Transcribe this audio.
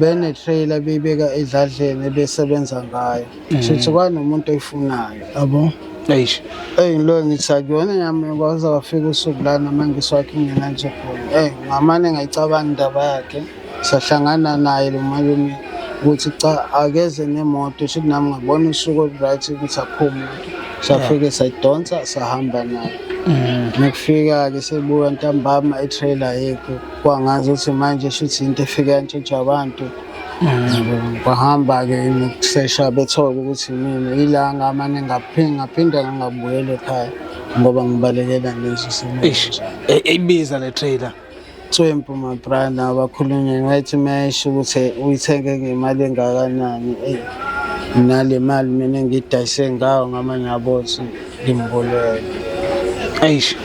Bene-trailer beyibeka edladleni ebesebenza ngayo. Shuthi kwanomuntu oyifunayo, yabo. Eish. Eyi, ngilo ngithi akuyona yami, kwaze kwafika usuku la namangisi wakhe ingenanto khona. Eyi, ngamane ngayicabanga indaba yakhe. Sahlangana naye lo malume ukuthi cha, akeze nemoto, shuthi nami ngabona usuku olu-right ukuthi akukho muntu. Safike sayidonsa sahamba naye. Mekufika-ke sebuka ntambama i-trailer yethu, kwangazi ukuthi manje shuthi into efike yantshontsha abantu. Yabo, kwahamba-ke nokusesha bethola ukuthi mina ila ngamane ngaphinda ngangabuyela ekhaya ngoba ngibalekela leso simo. Eish. Ibiza le trailer. Tswempu my brother, abakhulunywe ngathi mayesho ukuthi uyithenge ngemali engakanani, eyi nale mali mina engiyidayise ngawo ngamanye abothi ngimbulele. Eish.